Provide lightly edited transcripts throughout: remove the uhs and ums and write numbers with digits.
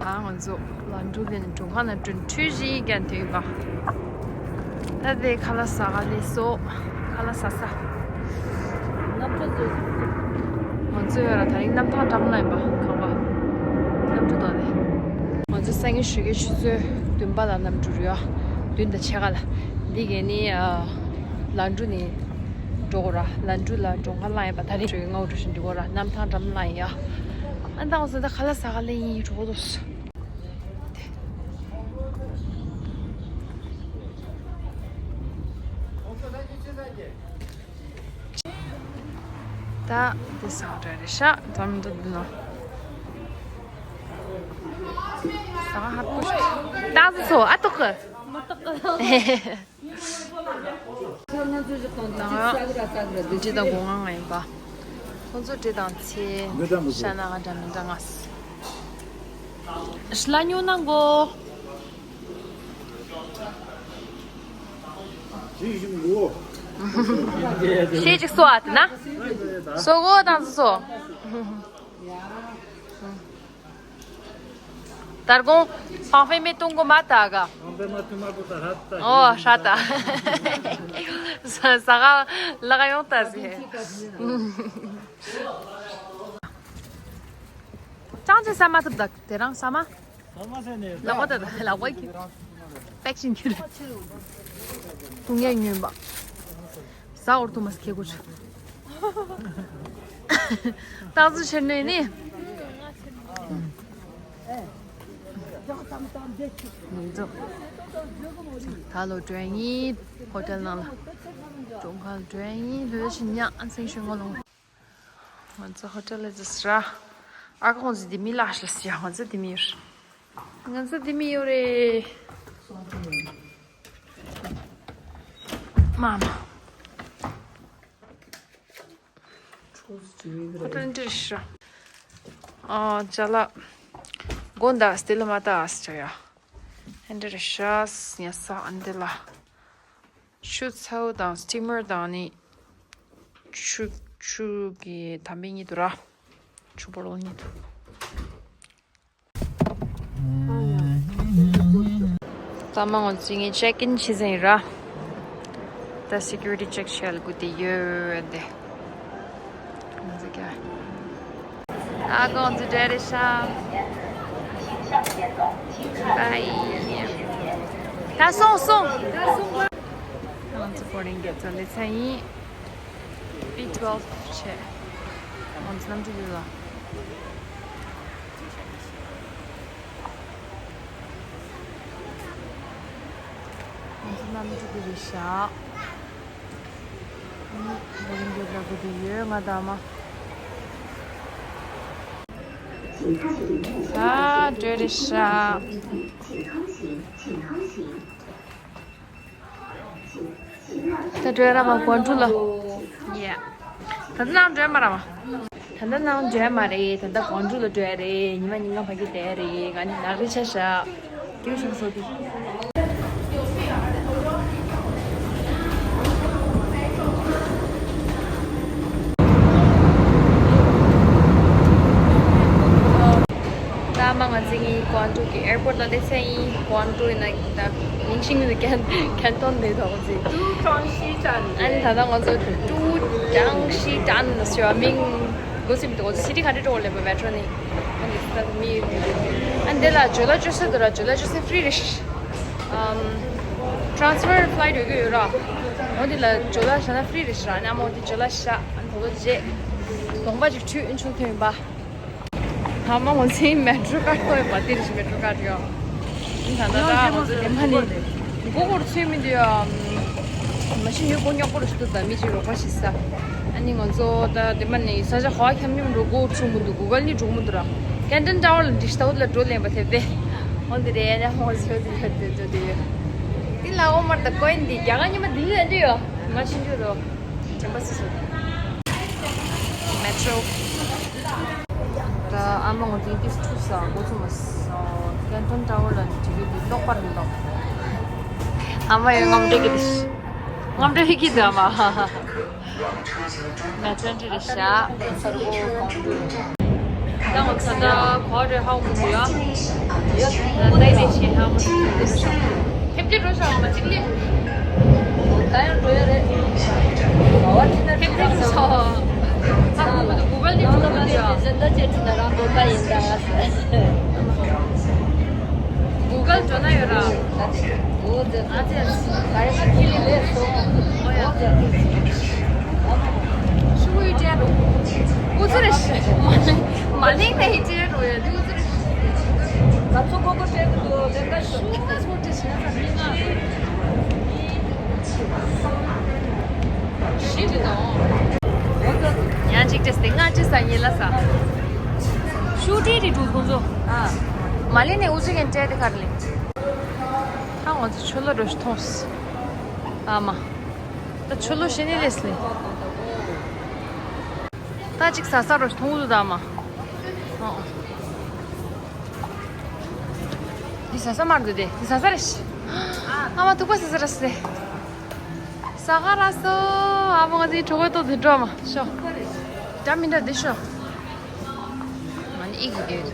아, ང་ཚོ་ལན་གྲུ་ལེན་ཀྲུང་ཧྭ་ན་ཀྲུང་ཁྲུའུ་ཞི་གན་དུས་པ། ད་དེ་ཁ་ལ་ཟ་ག་ལས་སོ་ཁ་ལ་ཟ་ས། ང་ཚོ་ཡོད་ར་ད་རིང་གནམ་ཐང་འགྲམ་ལ་ཡིན་པ་ཁང་པ་གནམ་གྲུ་དང་ནི། ང་ཚོ་སང་ཉིན་ཞོགས་ཀའི་ཆུ་ཚོད་བདུན་པ་ལ་གནམ་གྲུ་རུ་ཡ་བདུན་དང་ཕྱེད་ཀ་ལ་འདི་གས་ནི་ལན་གྲུ་ནི་འགྲོ་གོ་ར་ལན་གྲུ་ལ་ཀྲུང་ཧྭ་ལ་ཡིན་པ་ད་རིང་ཞོགས་ཀའི་སྔ་དྲོ་ཞིག་འགྲོ་གོ་ར་གནམ་ཐང་འགྲམ་ལ་ཡིན་ཡ། ཨ་མདང་ཟ་ད་ག་ལ་ཟ་ག་ལེ་ཡིན་གྲོགས་དོ། ད་དེ་ཟ་ག་རེ་ཤ་དམ་དུ་འདི་ན། ཟ་ག་ཧར་པོ་ཤ། ད་ཟ་སོ་ཨ་ཏོ་གི། འབྲི་དང་སྒོ་ང་ང་ཡིན་པ། ཁོང་ཚོ་འབྲི་དང་ཚེ་ཤ་ན་ག་འདྲ་མི་འདྲ་ང། ཤི་ལ་ཉོ་ན་མགོ། ཤེས་ཅིག་གསོ་ཨ་དེ་ན། གསོ་གོ་དང་གསོ། དར་གོང། ཧྥང་ཧྥེ་མེ་ཏུང་གོ་མ་ཏ་ག། ཨོ་ཧྲ་ཏ། ས་ག་ལ་ག་ཡོང་ཏ་ཟེ། ཅང་ཅེ་ས་མ་ཐུབ་ད་དེ་རང་ས་མ། ལ་གོ་ད་ལ་གོ་གི། པེག་ཅིན་གྱི་རེད། ཏུང་ཡ་ཉོན་པ། ཟ་འོར་ཏུ་མ་སི་ཁེ་གོ་ཆུ། ཏང་ཙུ་ཆེན་ནས་ནི། ད་ལོ་མགྲོན་གཉིས་ཧོ་ཏེལ་ནང་ལ། ཀྲུང་ཧྭ་མགྲོན་གཉིས་ལོས་ཞིན་ཉག་མཚན་ཞུ་ངོ་ལོང། ང་ཚོ་ཧོ་ཏེལ་ལ་ཛི་སི་ར། ཨ་ཁོང་ཚོ་དེ་མི་ལ་ཤི་སི་ཡ་ང་ཚོ་དེ་མི་ཡོད། ང་ཚོ་དེ་མི་ཡོད་རེད། མ་མ། ཧོ་ཏེལ་འདྲི་ཤི་ར། ཨ་ཅ་ལ། དགོན་ད་སི་ཏེ་ལ་མ་ཏ་ཨ་སི་ཅ་ཡ། འདྲི་ཤི་ར་ཡ་ས་འདི་ལ། ཆུ་ཚའུ་དང steamer དང་ནི། ཆུ་ཆུ་གི་དམ་པའི་ཉིད་དུ་ར། ཆུ་བོར་བ་ཉིད་དུ། ད་མ་ང་ཚོས་ངའི check in བྱེད་ཟིན་ར། ད security check བྱེད་དགོས་དེ་ཡོད་དེ། ང་ཚོ་ག། ཨ་གོང་ཚོ་འདྲ་རེ་ཤ། Bye། ད་སོང་སོང། ང་ཚོ boarding gate ཚོ་ལས་ཚན་ཡིན། B12 བྱས། ང་ཚོ་གནམ་གྲུ་ཡོད་ལ། ང་ཚོ་གནམ་གྲུ་དེ་རེད་ཤག། boarding gate ལ་དགོས་དེ་ཡོད་ང་དང་མ། ཨ་འདྲེ་རེད་ཤག། ད་འདྲེ་ར་མ་གོ་འགྲོ་ལ། ཡ། ད་ལྟ་ནང་འདྲེ་མ་ར་མ། ད་ལྟ་ནང་འདྲེ་མ་རེད་ད་ལྟ་གོ་འགྲོ་ལ་འདྲེ་རེད་ཉི་མ་ཉིན་གང་བར་གྱི་བསྡད་རེད་ང་ནི་ནག་རེ་ཆ་ཤག། ཀྱེའུ་ཤག་སོ་དེ། ད་མ་ང་ཚོ་གཉིས་ཀོང་ཀྲོའུ་གི airport ལ་སླེབས་ཚར་ཡིན་ཀོང་ཀྲོའུ་ཡིན་ན་ད་མིང་ཤིང་མི་འདུག་ཀན་ཏོན་ལས་ཐོག་ཅིག་ཀྲུའུ་ཀྲང་ཞི་ཀྲན་ཨན་ད་ལྟ་ང་ཚོ་ཀྲུའུ་ཀྲང་ཞི་ཀྲན་ཟེར་བ་མིང་གོ་ཚོད་མི་འདུག་ང་ཚོ city ག་འདྲ་འགྲོ་བ་ལེན་པ metro ནི་ཨན་འདི་ད་མི་ཨན་དེ་ལ་ཇོ་ལ་ཇོ་སེ་དོ་ར་ཇོ་ལ་ཇོ་སེ free རེད transfer flight ཡོད་གི་ཡོད་ར་འོ་དེ་ལ་ཇོ་ལ་ཞ་ན free རེད་ཤ་ཨན་ཨ་མ་འོ་དེ་ཇོ་ལ་ཞ་ཨན་དོ་དོ་རྗེས་གདོང་པ་ཅིག་ཁྲུས་ཨན་ཆུང་ཐོན་ཡིན་པ། ད་མ་ང་ཚོའི metro card ཐོག་ཡོད་པ་དེ་རེད metro card ཡོད། ད་ད་ད་ང་ཚོ་དེ་མ་ནི་མགོ་སྐོར་ཚུད་མི་འདུག་ཡ། མ་གཞི་མི་མགོ་རྙོག་པོ་རུ་ཞིག་འདུག་ད་མི་གཅིག་རོགས་པ་བྱེད་ས། ཨ་ནི་ང་ཚོ་ད་དེ་མ་ནི་ས་ཆ་ཧོ་ཁྱམ་སྙོམས་འགྲོ་སྒོ་ཆུང་མོ་འདུག Google ནི་འགྲོ་མོ་འདུག་ར། Canton Tower ལ་འདྲི་ས་འོ་ལ་འགྲོ་ལེན་པ་ཐེབས་ཏེ། འོ་འདི་རེད་ཡ་ཧོ་ཟེ་འོ་དེ་ཡོད་དེ་འགྲོ་དེ་ཡོད། དེ་ལ་འོ་མར་ད coin འདི་རྒྱ་གར་ཉི་མ་འདི་ལ་འདྲི་ཡོ། ང་ཕྱིན་རྒྱུ་རོ། དྲན་པ་སུ་སུ། Metro། ད་ཨ་མ་ངོ་ཏིང་ཏིས་ཁྲུ་ས་འགོ་ཚུགས་མ་སོང། Canton Tower ལ་འདྲི་གི་འདུག་ལོག་པར་ལོག། ཨ་མ་ཡང་ངམ་འདྲི་གི་འདུག། ངམ་འདྲི་ཧི་གི་འདུག་ཨ་མ། 那真这里下，让我看到考虑好目标，那带点钱好么？天天路上我们今天，天天路上，他们都不管你怎么的。 구글 전화해라. 수고유 제로. 우즈레시. 말링 내 제로야. 우즈레시. 수가 소리 지나가. 시드노. 야, 직접 생각해서 일라사. 슈디리 두고서. 아. 말리네 우즈겐 제드 갈래. 한 어디 철로를 통스. 아마. 나 철로 신이레슬리. 따직 사사로 통우도 아마. 어. 니 사사 말도 돼. 니 사사레시. 아마 두고 사사라스. 사가라서 아무거나 저것도 들어마. 쇼. 짜민다 드셔. 아니 이게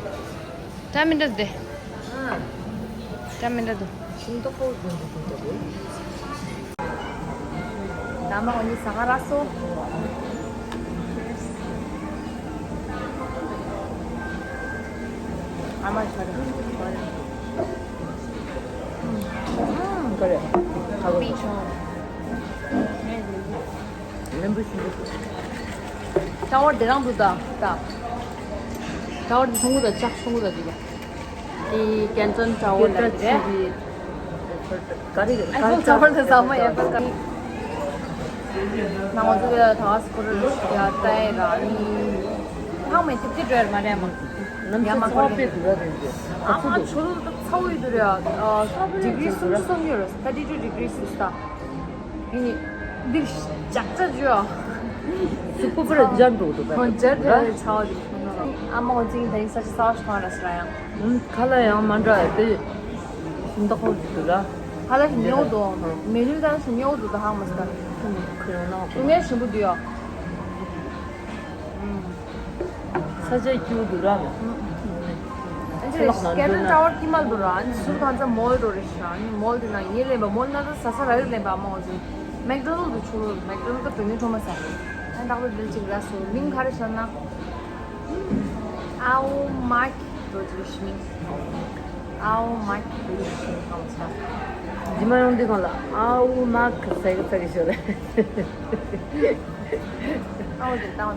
짜민다 돼. 짜민다도. 나마 언니 사가라소. 아마 잘해. 그래. 비초. 자월 대랑도다. 다. 자월 송구다 짝 송구다 지금. 이 괜찮 자월来的. 아이고 자월的什么也不敢。那我这个他是不是要带个你？他们就这这嘛的嘛。아마 저도 서울이들이야. 디그리 숨숨이었어. 32 degrees 있다. 이니 늘 짝짜주야. 스포브를 잔도도 봐. 혼자 차어디. 아마 어디 인사 사와서 알았어요. 칼라야 만져야 돼. 신다고 주더라. 하다 신여도 메뉴단 신여도도 하면서 그러나 중에 신부도요. 사제 주더라. 걔는 자월 기말도라. 아니 술도 한잔 몰도리샤. 아니 몰드나 이래봐 몰나도 사사라를 봐 먹어지. 맥도날드 주로 맥도날드 돈이 좀 많아. 난 나도 들지 그래서 민 가르쳤나? 아우 마크 도지시미. 아우 마크 도지시미 감사. 지마용디 걸라. 아우 마크 세게 쇼래. 아우 됐다.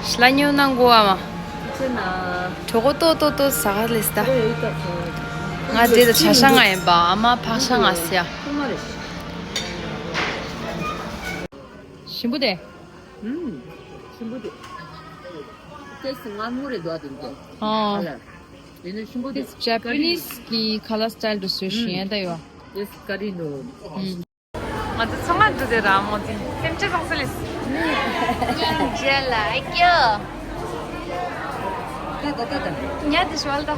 신라뉴난고아마. 저것도 또또 사갈리스다. 아, 제도 자상아에 봐. 아마 파상아스야. 신부대. 신부대. 어. This Japanese ki color style do sushi 다요. This carino. 맞아, 청한 두대라 뭐지. 샘체 성슬리스. 인젤라, 아이겨. 따다. 야, 드시왈다.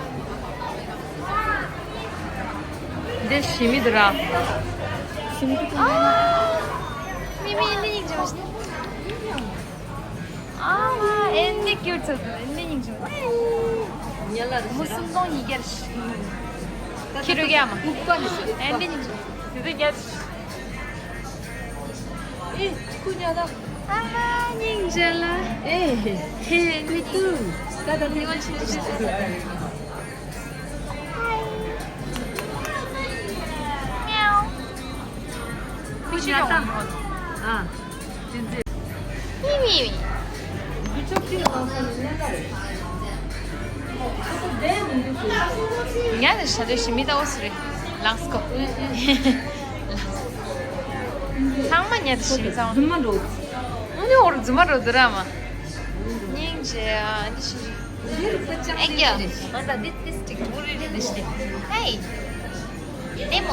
내 심이더라. 아, 미미 엔딩 좀. 아, 엔딩 큐트. 엔딩 좀. 무슨 동 이게 기록이 아마. 엔딩 좀. 드디어 이 쿠냐다. 아, 닝젤라. 에. 헤, 그 따다 이건 진짜. 아. 진짜. 미미. 야, 샤드십니다 옷을. 랑스코. 상만이야, 드십니다. 정말로. 오늘 오늘 주말로 드라마. 닝제야, 아니시. 애기야. 맞아, 디스틱 우리 디스틱. 헤이. 데모.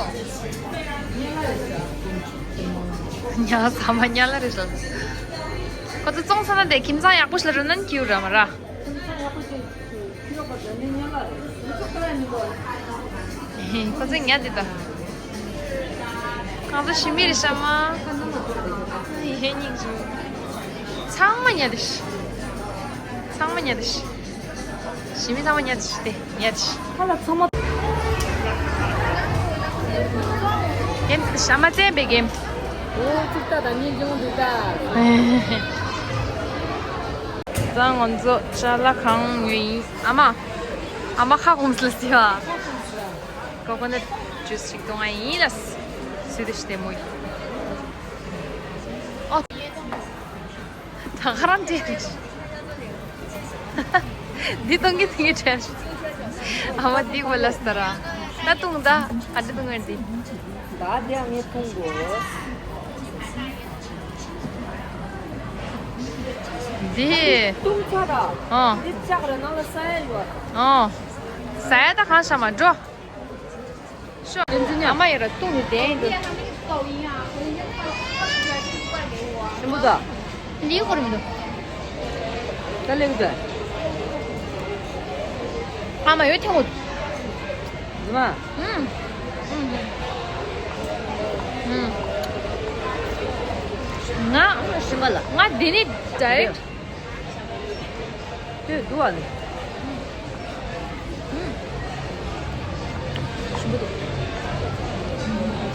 야, 사만야라르. 거기 정산한데 김상 약보실로는 기우라 말아. 거기 야 되다. ང་ཚོ་ཞི་མི་རེད་ཤ་མ། ཧེ་སྙིང་རྗེ། ཚང་མ་ཉལ་ཏེ་ཤི། ཚང་མ་ཉལ་ཏེ་ཤི། ཞི་མི་ཚང་མ་ཉལ་ཏེ་ཤི་སྟེ་ཉལ་ཏེ་ཤི། ཁ་ལ་ཚང་མ། གེམ་ཏེ་ཤ་མ་བཙན་པའི་གེམ། 오 춥다 나 니 좀 두다. ད་ང་ཚོ་ཅ་ལག་ཁང་ཡིན། ཨ་མ། ཨ་མ་ཁ་གོམས་ལ་སི་བ། Coconut juice ཞིག་གཏོང་ང་ཡིན་ལ། སུས་དེ་ཤི་དེ་མོ་ཡིན། 어. 다 하람지. 니 동기 등에 잘. 아마 니 골랐더라. 나 뚱다. 아주 뚱한디. 나대항의 통고. 니. 똥차라. 어. 니 짝을 넣어 싸요. 어. 싸야다 간샤마 줘. 쇼. 아마 이라 뚱이 돼. 뭐다? 니 고르면 달래구다. 아마 여기 뭐 누나. 응. 응. 응. 나, 심발라. 나 디니 다이어트. 그 누가 네?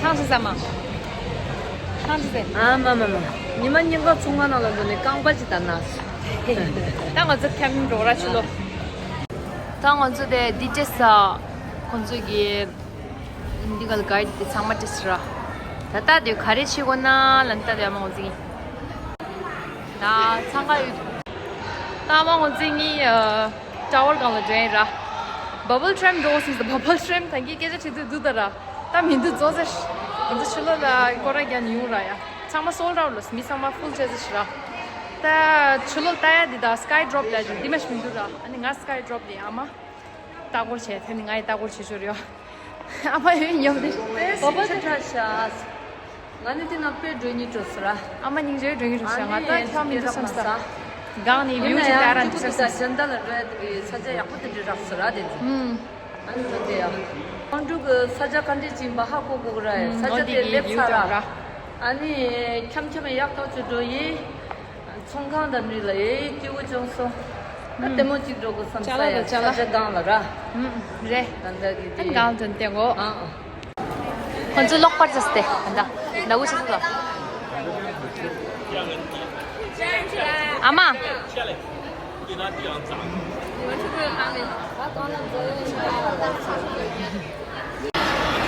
汤是什么？汤是谁？ 아, 마마마. 니만 님과 중간하는 분이 깡바지 다 났어. 当我这天罗来去了。当我这的DJ sa，건조기 인디가 가이드 상마티스라. 다다도 가르치거나 란다도 아마 오징이. 나 상가 나 오징이 타워 강을 제라. Bubble tram doors is the bubble tram tangi keje chidu dudara. Ta mindu zozesh. Indu chula la kora gyan yura ya. Chama sold out los mi sama full chezesh ra. Ta chulo taya di da sky drop la ju dimesh mindu ra. Ani nga sky drop li ama. Tagor che theni ngai tagor che churyo. Ama yun yom de. Bubble tram 나는 디나 빼주니 줬으라. Ama ning je dringi chu nga ta kya mindu samsta. Gang ni view che taran chu 다 전달을 해 사자 약부터 잡스라 되지. 아니 근데요. 광주 그 사자 간지 짐바 하고 그래. 사자 어디 때 view 랩사라. 아니 켬켬에 약도 주조이 총강다 밀래 끼고 정서. 그때 뭐 찍으려고 삼사야. 잘라. 사자 강라라. 그래. 난다기. 한 강 전대고. 어. 건조 럭 빠졌을 때 간다. 나고 싶어. 아마.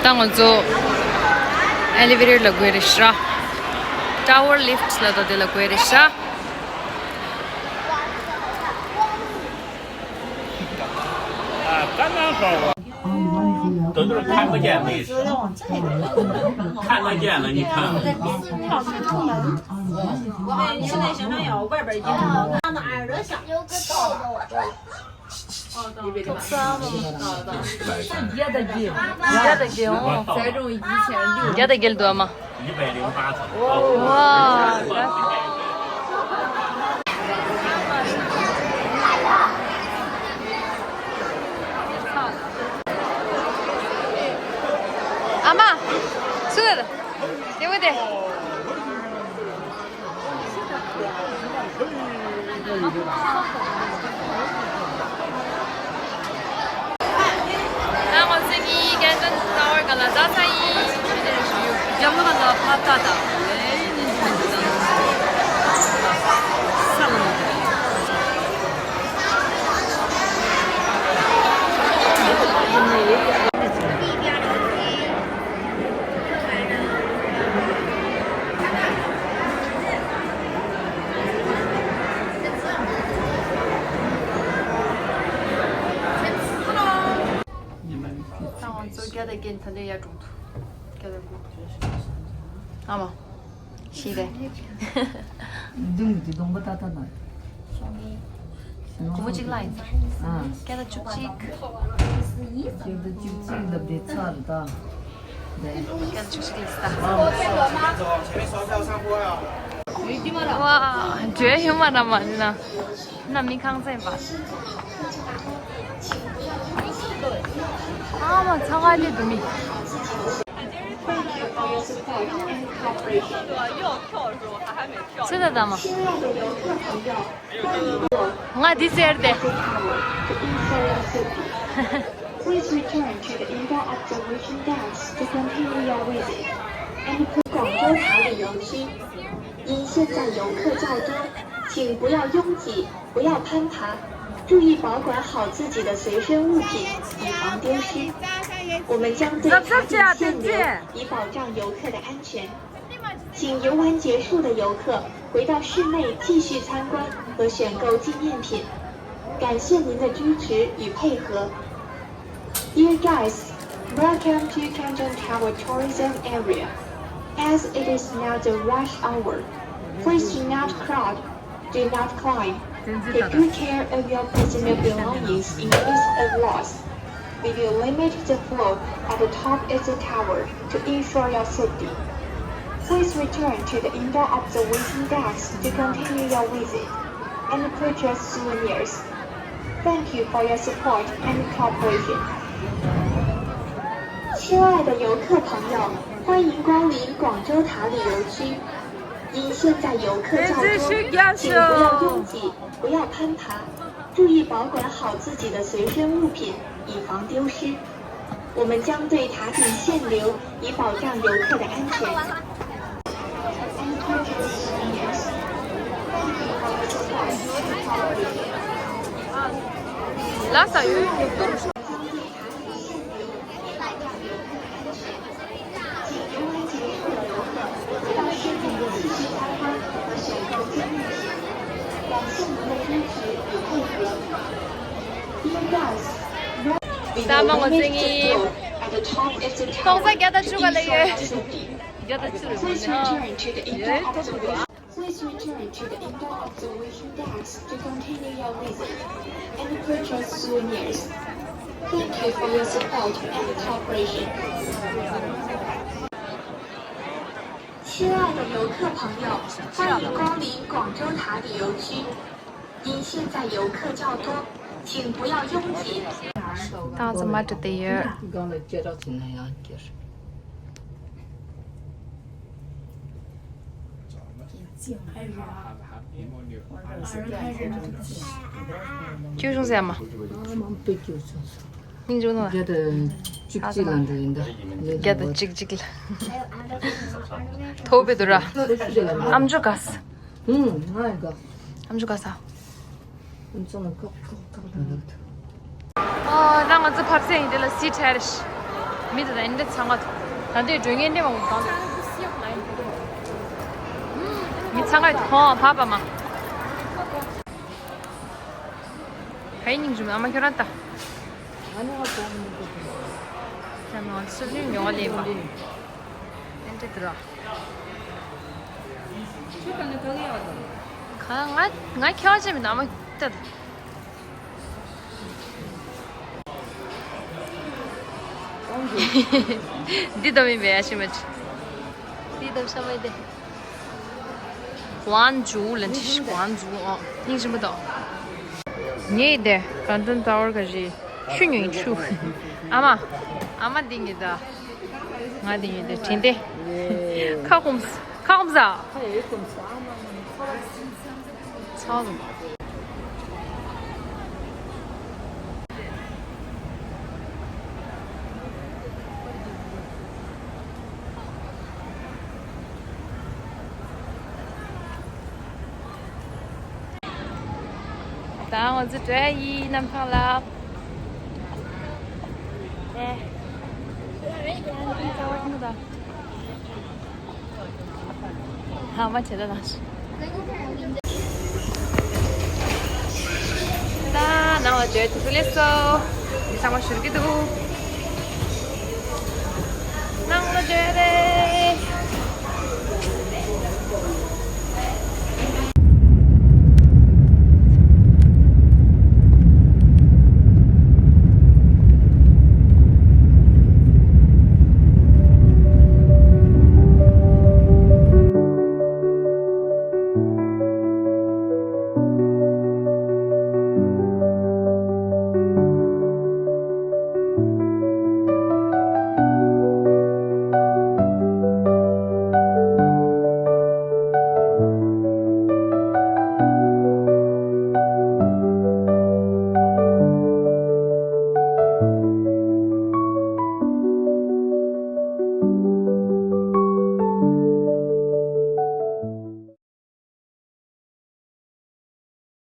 땅 먼저 엘리베이터 라고 해리시라. 타워 리프트 라도 라고 해리시라. 啊，刚刚好啊，都是看不见美食，看得见了，你看。 야다기. 야다기. 야다길도 아마. 108层。 와. 아마 수다. 대문대. 나 원숭이 겐든 타워 갈라자사이 야무가 나 파타다. 아마 시대. 능지 너무 따뜻하다. 고무직 라인. 아, 깨다 축직. 지금도 집집도 배차다. 네. 깨다 축직 있다. 와,绝힘많아那米康在吧？아마 사과리 도미. Thank you for your support and cooperation. 吃得到吗？亲爱的游客朋友，欢迎过我第三的。 the tower to ensure your safety. Please return to the indoor observation desk to continue your visit. And 广州塔旅游区，因现在游客较多，请不要拥挤，不要攀爬，注意保管好自己的随身物品，以防丢失。我们将对塔顶限流，以保障游客的安全。请游玩结束的游客回到室内继续参观和选购纪念品。感谢您的支持与配合。Dear guests, welcome to Canton Tower Tourism Area. As it is now the rush hour, please do not crowd, do not climb. Take good care of your personal belongings in case of loss. We will limit the flow at the top of the tower to ensure your safety. Please return to the indoor observation desk to continue your visit and purchase souvenirs. Thank you for your support and cooperation. 亲爱的游客朋友，欢迎光临广州塔旅游区。因现在游客较多，请不要拥挤，不要攀爬，注意保管好自己的随身物品，以防丢失。我们将对塔顶限流，以保障游客的安全。And purchase souvenirs. Thank you for your support and cooperation. 拉萨有。将对塔顶限流，以保障游客的安全。请游玩结束的游客回到室内继续参观和选购纪念品。感谢您的支持与配合。Dear guests, we 咱 will 们我 limit 这 the 个 flow at the top of the 刚 tower 才给他 to 煮个那 ensure 个 your safety. 给他吃了。 Please return to the indoor observation. Please return to the indoor observation desk to continue your visit and purchase souvenirs. Thank you for your support and cooperation. 亲爱的游客朋友，欢迎光临广州塔旅游区。因现在游客较多，请不要拥挤。当子没得的耶。刚才接到进来呀，就是。九种菜嘛，对，就是。你种的，觉得几几啷的应该。给他几几个了。头别多了，俺们就干死，嗯，哪一个？俺们就干啥？你做那个个个的。哦，那我只怕这一点了，洗菜的是，没得人的唱个头，但对专业的嘛，我讲的。你唱个好，爸爸嘛。还有你们阿妈去哪哒？咱们吃点牛的吧。恁这得。看俺俺看见没那么得。你都没别什么吃，你都什么的？关注了，这是关注哦，你什么的？你的，反正到那个是去年出，阿妈，阿妈订的，我订的，真的，看红子，看红子啊！超的。但我是专一男朋友。哎，好，我记得当时。哒，那我就出来了，你上我手机头。那我觉得。